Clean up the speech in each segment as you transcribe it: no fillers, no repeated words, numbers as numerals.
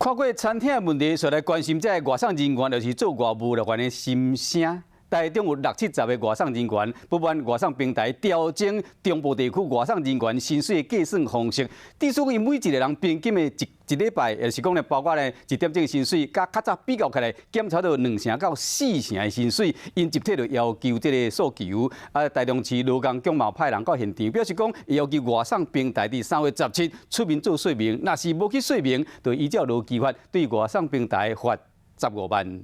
看過餐廳的問題，煞來關心這個外送人員，就是做外務人員的心聲。台中有六七十个外送人員，不滿外送平台調整中部地區外送人員薪水的計算方式，致使𪜶每一個人平均的一一禮拜，也是講咧，包括咧一點鐘薪水，佮較早比較起來，減差著兩成到四成的薪水，𪜶集體就要求這個訴求。啊，台中市勞工局嘛派人到現場，表示講要求外送平台佇3月17出面做說明，若是無去說明，就依照勞基法對外送平台罰十五萬。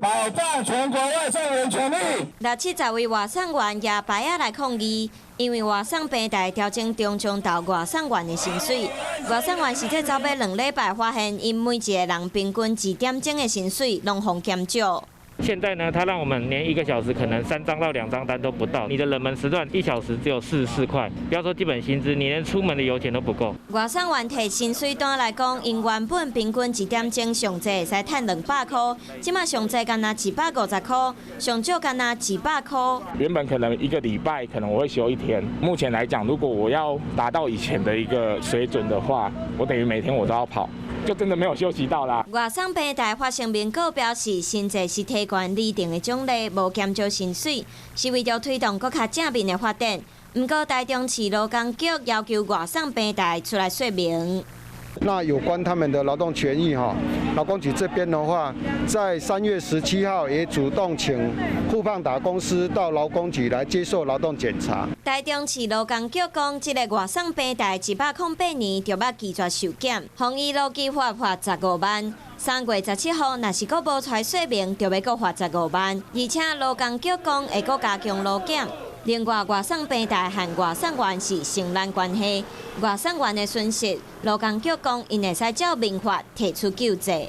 保障全國外送員權利。六七十位外送員舉牌仔來抗議，因為外送平台調整中彰投外送員的薪水。外送員實際走欲兩禮拜，發現𪜶每一個人平均一點鐘的薪水攏予減少。現在呢，他讓我們連一個小時可能3張到2張單都不到，你的冷門時段一小時只有44塊，不要說基本薪資，你連出門的油錢都不夠。外送員提薪水單來講，𪜶原本平均一點鐘上濟會使趁200塊，這馬上濟干焦150塊，上少干焦100塊。原本可能一個禮拜可能我會休一天，目前來講，如果我要達到以前的一個水準的話，我等於每天我都要跑。就真的沒有休息到啦。外送平台發聲明閣表示，薪資是提懸擬定的獎勵，無減少薪水，是為著推動閣較正面的發展。毋過台中市勞工局要求外送平台出來說明。那有關他們的勞動權益，哈，勞工局這邊的話，在3月17號也主動請富胖達公司到勞工局來接受勞動檢查。台中市勞工局講，這個外送平台108年就欲拒絕受檢，予依勞基法罰十五萬。3月17號，若是閣無出來說明，就欲閣罰十五萬。而且勞工局講會閣加強勞檢。另外，外送平台和外送員是承攬關係，外送員的損失，勞工局講𪜶會使照民法提出救濟。